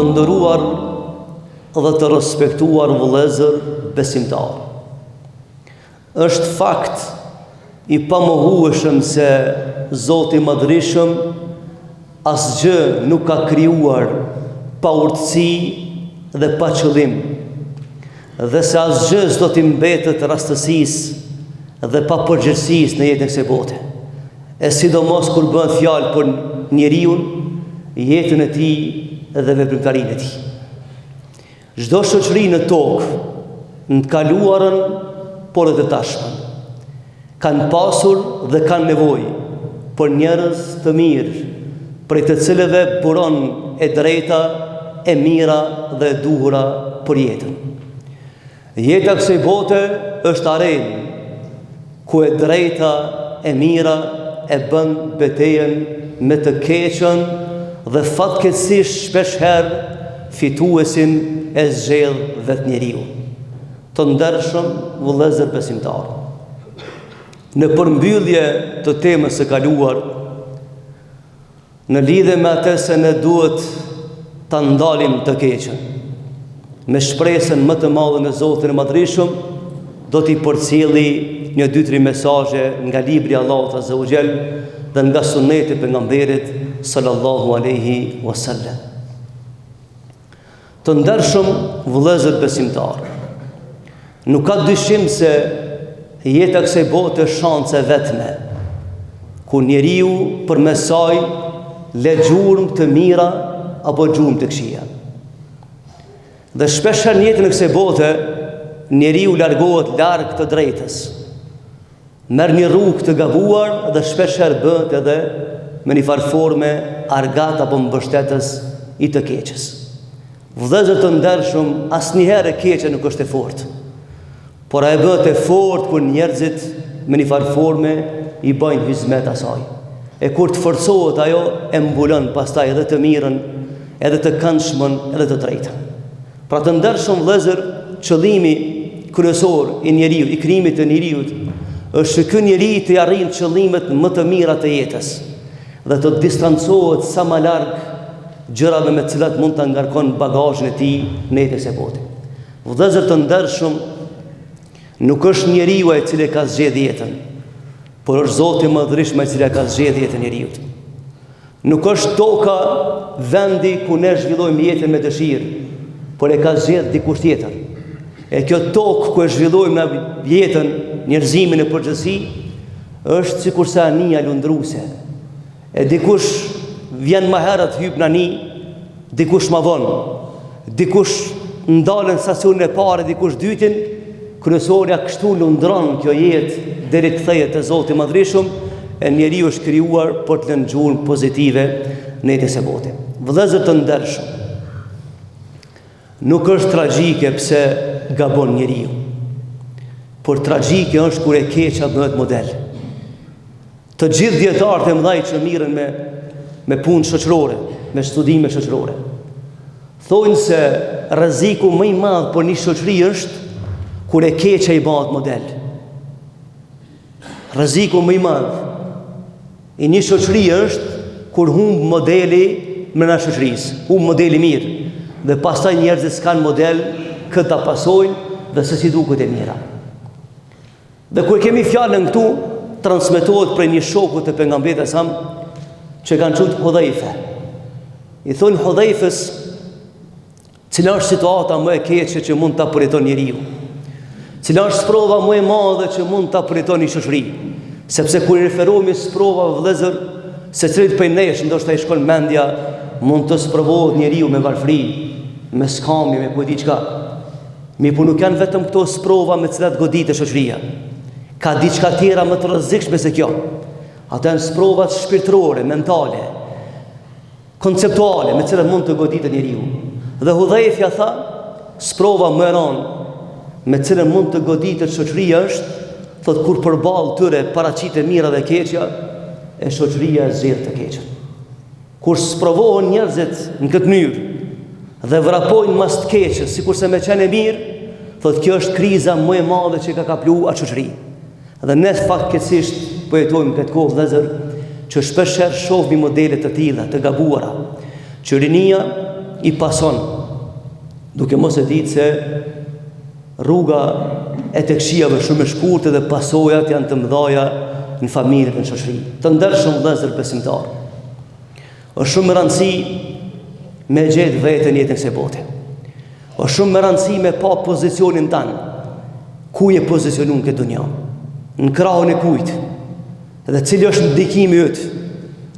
Të nderuar dhe të respektuar vëllezër besimtarë. Është fakt i pamohueshëm se Zoti i Madhërishëm asgjë nuk ka krijuar pa urtësi dhe pa qëllim dhe se asgjë s'do t'i mbetet rastësisë dhe papërgjegjësisë në jetën e kësaj bote. E sidomos kur bëhet fjalë për njeriun, jetën e tij dhe veprimtarinë e tij. Çdo shoqëri në tokë, në të kaluarën, por edhe të tashmen, kanë pasur dhe kanë nevojë për njerëz të mirë, prej të cilëve buron e drejta, e mira dhe e duhura për jetën. Jeta e kësaj bote është arenë, ku e drejta e mira e bën betejën me të keqen dhe fatkeqësisht shpeshherë fituesin e zgjedh vetë njeriu. Të ndershëm vëllezër besimtarë. Në përmbyllje të temës së kaluar, Në lidhje me atë se ne duhet ta ndalim të keqen, me shpresën më të madhe në Zotin e Madhërishëm, do t'i përcjelli një dy tri mesazhe nga libri i Allahut Azza wa Jall dhe nga sunneti i pejgamberit sallallahu alaihi wasallam. Të ndershëm vëllezër besimtarë, nuk ka dyshim se jeta e kësaj bote është shanse e vetme, ku njeriu përmes saj le gjurmë të mira apo gjurmë të këqija. Dhe shpeshherë në jetën e kësaj bote, njeriu largohet larg të drejtës, Merr një rrugë të gabuar dhe shpeshherë bëhet edhe me një farë forme argat apo mbështetës i të keqes. Vëllezër të ndershëm, asnjëherë e keqja nuk është e fortë. Por ajo bëhet e fortë kur njerëzit me një farë forme i bëjnë hyzmet asaj. E kur të forcohet ajo e mbulon pastaj edhe të mirën, edhe të këndshmen, edhe të drejtën. Pra të ndershëm vëllezër, qëllimi kryesor i njeriut, i krijimit të njeriut, është që ky njeri të arrijë qëllimet më të mira të jetës dhe të distancohet sa më larg gjërave me të cilat mund ta ngarkon bagazhin e tij në jetën e kësaj bote. Vëllezër të ndershëm, nuk është njeriu ai i cili ka zgjedh jetën, por është Zoti i Madhërishëm ai i cili e ka zgjedh jetën e njeriut. Nuk është toka vendi ku ne zhvillojmë jetën me dëshirë, por e ka zgjedh dikush tjetër. E kjo tokë ku e zhvillojmë ne jetën, njerëzimin në përgjithësi, është sikurse anija lundruese. E dikush vjen më herët hyp në anijë, dikush më vonë. Dikush ndalen stacionin e parë, dikush dytin, kryesorja kështu lundron kjo jetë deri të kthehet te Zoti i Madhërishëm, e njeriu është krijuar për të lënë gjurmë pozitive në jetën e kësaj bote. Vëllezër të ndershëm, nuk është tragjike pse gabon njeriu, por tragjike është kur e keqja bëhet model. Të gjithë dijetarët e mëdhaj që mirren me me punë shoqërore, me studime shoqërore, thonë se rreziku më i madh për një shoqëri është kur e keqja i bëhet model. Rreziku më i madh i një shoqërie është kur humb modeli mrena shoqërisë, humb modeli i mirë dhe pastaj njerëzit s'kanë model kë ta pasojnë dhe se si duket e mira. Dhe kur kemi fjalën këtu, transmetohet prej një shoku të pejgamberit alejhi selam, që e kanë qujtë Hudhejfe. I thonë Hudhejfës, cila është situata më e keqe që mund ta përjeton njeriu? Cila është sprova më e madhe që mund ta përjeton një shoqëri? Sepse kur i referohemi sprovave vëllezër, secilit prej nesh ndoshta i shkon mendja, mund të sprovohet njeriu me varfëri, me skamje, me ku e di çka. Mirëpo nuk janë vetëm këto sprova me të cilat goditet shoqëria. Ka diçka tjera më të rrezikshme se kjo. Ato janë sprovat shpirtërore, mentale, konceptuale me të cilat mund të goditet njeriu. Dhe Hudhejfja tha, sprova më e rëndë me të cilën mund të goditet shoqëria është, thotë kur përballë tyre paraqitet e mira dhe e keqja, e shoqëria e zgjedh të keqen. Kur sprovohen njerëzit në këtë mënyrë dhe vrapojnë mas të keqes, sikurse me qenë e mirë, thotë kjo është kriza më e madhe që ka kaplu atë shoqëri. Dhe ne fatkeqësisht po jetojmë këtë kohë vëllezër që shpeshherë shohim modele të tilla, të gabuara, që rinia i pason, duke mos e ditë se rruga e të këqijave shumë e shkurtë dhe pasojat janë të mëdhaja në familje dhe në shoqëri. Të ndershëm vëllezër besimtarë. Është shumë me rëndësi me gjetë veten në jetën e kësaj bote. Është shumë me rëndësi me pa pozicionin tan. Ku je pozicionu në këtë dunja? Në krahun e kujt? Dhe cili është ndikimi yt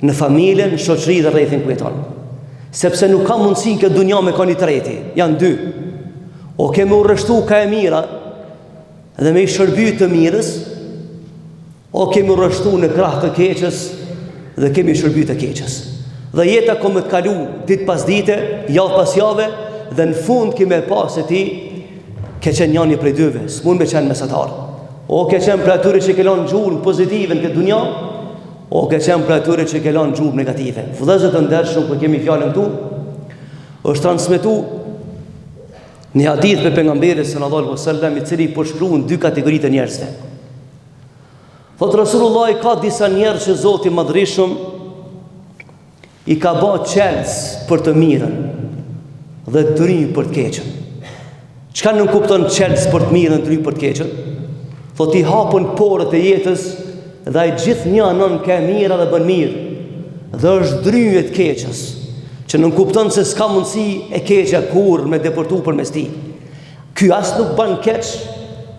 në familje, në shoqëri dhe rrethin ku jeton? Sepse nuk ka mundësi në këtë dunja me kanë i treti, janë dy. O ke me u rreshtu ka e mira dhe me i shërby të mirës, O ke me u rreshtu në krah të keqes dhe ke me i shërby të keqes. Dhe jeta ka me të kalu ditë pas dite, javë pas jave dhe në fund ke me pa se ti ke qenë njani prej dyve, s'mund me qenë mesatar. O ke qenë prej atyre që ke lanë gjurmë pozitive në këtë dunja, o ke qenë prej atyre që ke lanë gjurmë negative. Vëllezër të ndershëm, ku kemi fjalën këtu, është transmetu një hadith prej pejgamberit sallallahu alaihi wasallam i cili përshkruan dy kategori të njerëzve. Thotë Resulullahi ka disa njerëz që Zoti i Madhërishëm i ka ba çelës për të mirën dhe dry për të keqen. Çka nënkupton çelës për të mirën dhe dry për të keqen? Thotë i hapën porët e jetës dhe ai gjithnjë anon ke e mira dhe bën mirë dhe është dry e të keqes, që nënkupton se s'ka mundësi e keqja kurrë me depërtu përmes tij. Ky as nuk ban keq,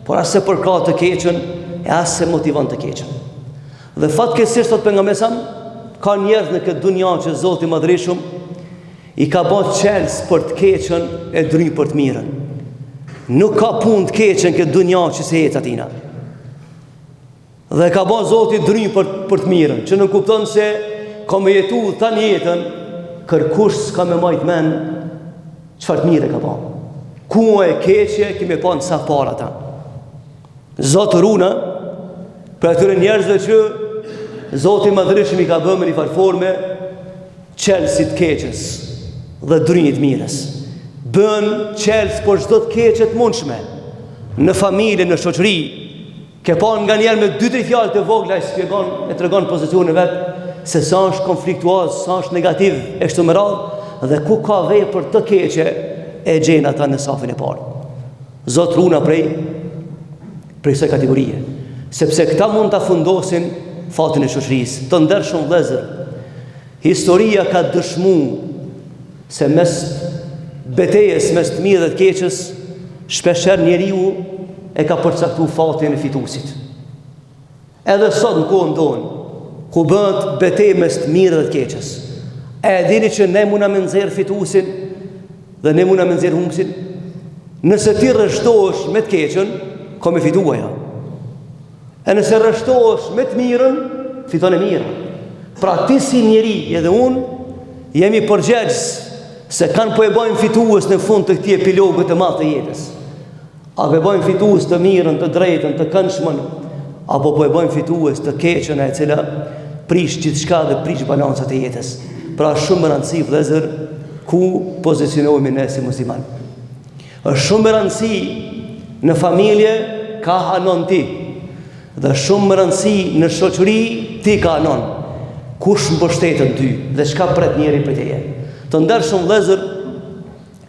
por as s'e përkrah të keqen e as s'e motivon të keqen. Dhe fatkeqësisht thot pejgamberi sa ka njerëz në këtë dunja që Zoti i Madhërishëm i ka ba çelës për të keqen e dry për të mirën. Nuk ka punë të keqe në këtë dunja që s'i ec atina. Dhe e ka ba Zoti dry për, për të mirën, që nënkupton se ka me jetu tanë jetën, kërkush s'ka me majtë men, çfarë të mire ka ba. Ku e keqe, ke me pa në saf parë ata. Zot runa, prej atyre njerëzve që Zoti i Madhërishëm i ka bë me një farë forme, çelës i të keqes dhe dry i të mirës. Bën çelës për çdo të keqe të mundshme, në familje, në shoqëri, Ke pa nganjëherë me dy tri fjalë të vogla e shpjegon e tregon pozicionin e vet se sa është konfliktuoz, sa është negativ e kështu me radhë dhe ku ka vepër të keqe e gjen ata në safin e parë. Zot runa prej prej kësaj kategorie, sepse këta mund ta fundosin fatin e shoqërisë. Të ndershëm vëllezër, historia ka dëshmu se mes betejës mes të mirë dhe të keqës, shpeshherë njeriu e ka përcaktu fatin e fituesit. Edhe sot në kohën tonë, ku bëhet betejë mes të mirë dhe të keqës, e dini që ne muna me nxjerr fituesin dhe ne muna me nxjerr humbësin? Nëse ti rreshtohesh me të keqën, ka me fitu ajo. E nëse rreshtohesh me të mirën, fiton e mira. Pra ti si njeri edhe unë, jemi përgjegjës se kan po e bajmë fitues në fund të këtij epilogu të madh të jetës. A po e bajmë fitues të mirën, të drejtën, të këndshmen, apo po e bajmë fitues të keqen e cila prish gjithçka dhe prish balancat e jetës. Pra shumë me rëndësi vëllezër ku pozicionohemi ne si musliman. Është shumë me rëndësi në familje ka anon ti dhe shumë me rëndësi në shoqëri ti ka anon. Kush mbështetet ty dhe çka pret njeri prej teje. Të ndershëm vëllezër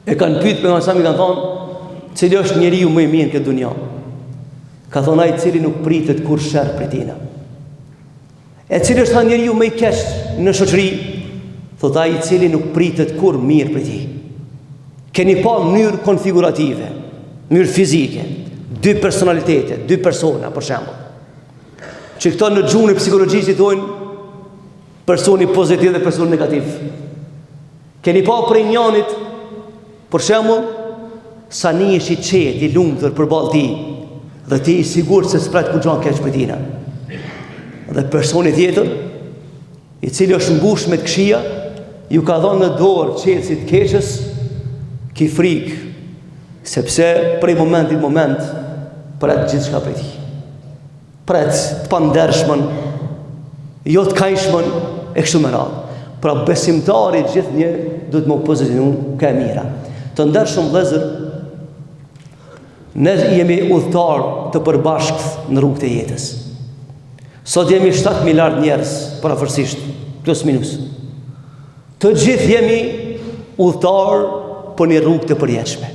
e kanë pyet pejgamberin i kanë thonë cili është njeriu më i mirë në këtë dunja. Ka thonë ai i cili nuk pritet kurrë sherr prej tina. E cili është tha njeriu më i keq në shoqëri? Thotë ai i cili nuk pritet kurrë mirë prej tij. Keni pa mënyrë konfigurative, mënyrë fizike, dy personalitete, dy persona për shembull. Që këto në gjuhën e psikologjisë i thonë personi pozitiv dhe personi negativ. Keni pa prej njanit, për shembull, sa nihesh i qetë, i lumtur përballë tij, dhe ti i sigurt se s'pret kurgja keq prej tina. Dhe personi tjetër, i cili është mbush me të këqija, ju ka dhënë në dorë çelësi të keqes, ki frikë, sepse prej momentit moment pret gjithçka prej tij. Pret të pandershmen, jo të kajshmen, e kështu me radhë. Pra besimtari gjithnjë duhet me u pozicionu ka e mira. Të ndershëm vëllezër, ne jemi udhëtar të përbashkët në rrugët e jetës. Sot jemi 7 miliard njerëz, përafërsisht, plus minus. Të gjithë jemi. udhëtarë për një rrugë të përjetshme.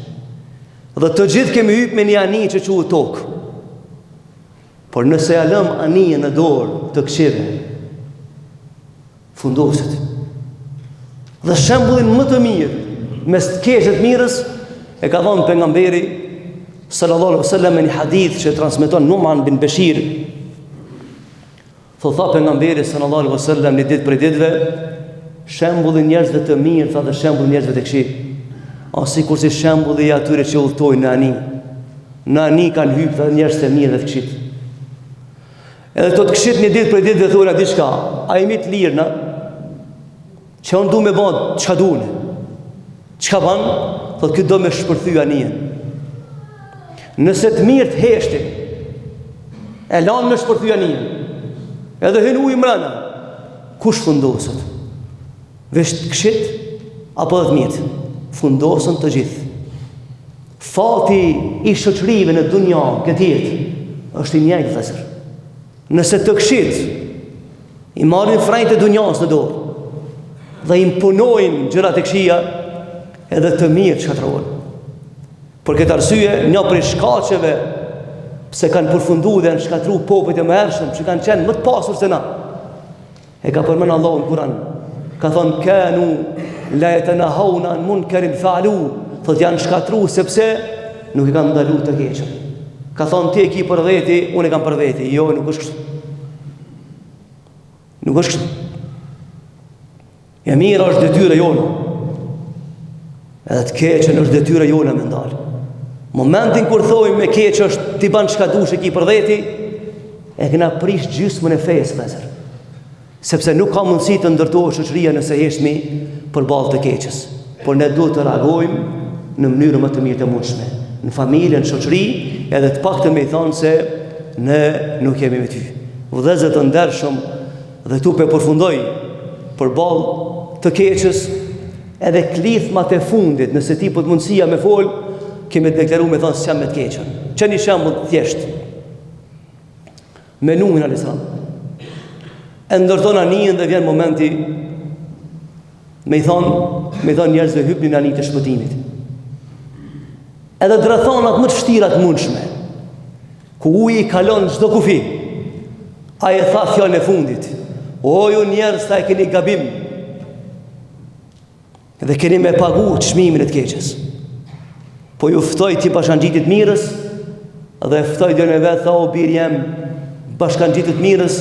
Dhe të gjithë kemi hypë me një anije që quhet tokë. Por nëse ja lëmë anijen në dorë të këqijve, fundoset. Dhe shembullin më të mirë mes të keqes e të mirës e ka dhënë pejgamberi sallallahu alaihi wasallam në një hadith që transmeton Numan bin Beshir. Tho tha pejgamberi sallallahu alaihi wasallam një ditë prej ditëve, shembulli i njerëzve të mirë, tha dhe shembulli i njerëzve të këqij. A sikurse shembulli i atyre që udhëtojnë në ani. Në ani kanë hypë dhe njerëz të mirë dhe të këqij. Edhe këto të këqijtë një ditë prej ditëve thonë diçka, a jemi të lirë na? Që unë du me ba, çka du unë? Çka ban? Thotë ky do me shpërthy anijen. Nëse të mirët heshtin, e lanë me shpërthy anijen, edhe hyn uji mrena, kush fundoset? Veç të këqijtë, apo dhe të mirët? Fundosen të gjithë. Fati i shoqërive në dunja, këtë jetë, është i njëjtë, vëllezër. Nëse të këqijtë i marrin frejt e dunjas në dorë dhe imponojnë gjërat e këqija, edhe të mirët shkatërrohen. Për këtë arsye, një prej shkaqeve pse kanë përfundu dhe janë shkatërru popujt e mëhershëm, që kanë qenë më të pasur se na, E ka përmend Allahu në Kur'an. Ka thonë kanu la yatanahawna an munkarin fa'alu. Thotë janë shkatru sepse nuk e kanë ndalu të keqen. Ka thonë ti e ki për veti, unë e kam për veti. Jo, nuk është kështu. Nuk është kështu. E mira është detyrë e jona. Edhe të keqen është detyrë e jona me ndalë. Momentin kur thojmë e keqe është ti ban çka dush e ki për veti, e kena prish gjysmën e fesë, vëllezër. Sepse nuk ka mundësi të ndërtohet shoqëria nëse heshtmi përballë të keqes. Por ne duhet të reagojmë në mënyrën më të mirë të mundshme. Në familje, në shoqëri, edhe të paktën me i thonë se ne nuk jemi me ty. Vëllezër të ndershëm, Dhe këtu po e përfundoj përballë të keqes edhe klithmat e fundit, nëse t'jepet mundësia me fol, kemi deklaru me thonë s'jam me të keqen. Qe një shembull të thjeshtë. Me Nuhin a.s. E ndërton anijen dhe vjen momenti me i thonë, me i thonë njerëzve hypni në anije të shpëtimit. Edhe n'rrethanat më të vështira të mundshme. Ku uji kalon çdo kufi. Ai e tha fjalën e fundit. O ju njerëz tha e keni gabim. Dhe keni me pagu çmimin e të keqes. Po ju ftoj t'i bashkangjitet mirës dhe e ftoi djalin e vet tha o bir jem bashkangjitu të mirës,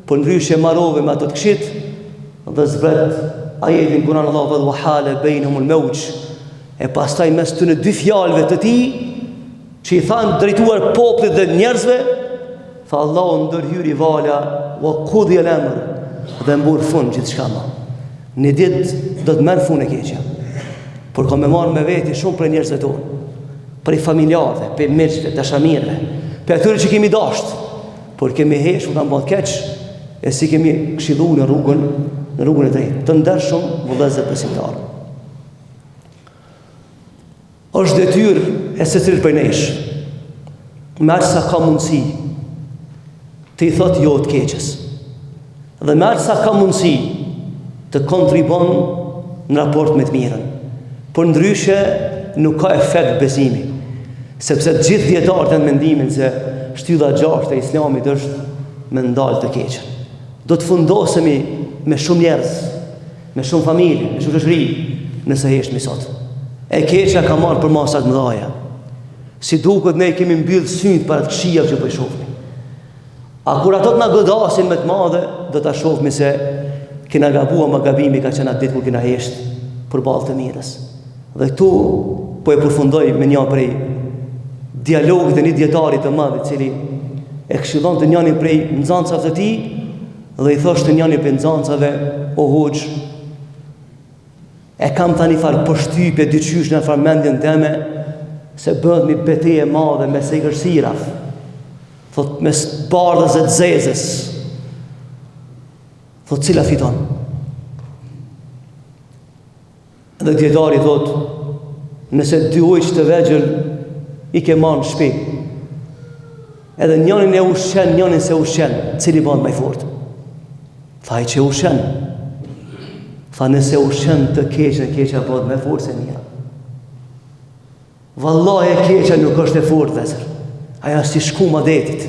përndryshe marove me ato të këqijtë dhe zbret ajetin n'Kuran Allahu thotë wa hale bejnehumul meuxh e pastaj mes këtyne dy fjalëve të tij që i thanë drejtuar popullit dhe njerëzve, tha Allahu ndërhyri vala, wa kudije el emër, dhe murr fund gjithçka ma. Një ditë do të merr fund e keqja, por ka me marrë me veti shumë prej njerëzve tonë, prej familjarëve, prej miqve, dashamirëve, prej atyre që kemi dasht, por kemi hesht, u kanë bërë keq, e s'i kemi këshillu në rrugën, në rrugën e drejtë. Të ndershëm, vëllezër besimtarë. Është detyrë e secilit prej nesh, me aq sa ka mundësi, t'i thotë jo të keqes. Dhe me aq sa ka mundësi, të kontribon në raport me të mirën. Përndryshe, nuk ka efekt besimi, sepse të gjithë dijetarët janë mendimin se shtylla e gjashtë e islamit është me ndalë të keqen. Do të fundosemi me shumë njerëz, me shumë familje, me shumë shoqëri, nëse heshtmi sot. E keqja ka marrë përmasa të mëdhaja. Si duket ne i kemi mbyllë sytë para të këqijave që po i shofmi. A kur ato të na godasin me të madhe, do ta shofmi se kena gabu, ama gabimi ka qenë atë ditë kur kena hesht përballë të mirës. Dhe këtu po e përfundoj me një prej dialogët e një dijetari të madh i cili e këshillonte njërin prej nxënësave të tij Dhe i thoshte njëri prej nxënësave, o hoxhë, e kam tani farë përshtypje diqysh në farë mendjen teme, se bëhet një betejë e madhe mes egërsirave, thot mes bardhës e të zezës, thot cila fiton. Dhe dijetari thot, nëse dy ujq të vegjël i ke marrë në shpi, edhe njënin e ushqen, njënin s'e ushqen, cili bëhet më i fortë? Tha ai që e ushqen. Tha nëse ushqen të keqen, e keqja bëhet më e fortë se e mira. Vallahi e keqja nuk është e fortë vëllezër. Ajo si shkuma detit.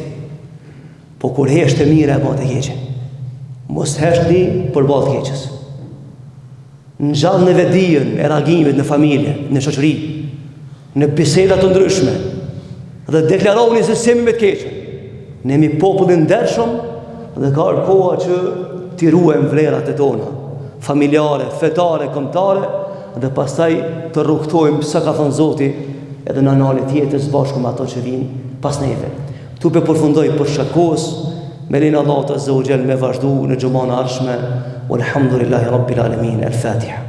Po kur hesht e mira e bën të keqen. Mos heshtni përballë të keqes. Ngjallni vetëdijen e reagimit në familje, në shoqëri, në biseda të ndryshme dhe deklarohuni se s'jemi me të keqen. Ne jemi popull i ndershëm dhe ka ardhur koha që t'i ruajmë vlerat e tona, familjare, fetare, kombëtare dhe pastaj të rrugëtojmë sa ka thënë Zoti edhe në analet e jetës bashku me ato që vijnë pas neve. Këtu po e përfundoj për shkak kohës, me lejen e Allahut Azza wa Jall me vazhdu në xhumanë e ardhshme. Walhamdulillahi Rabbil Alamin. El Fatiha.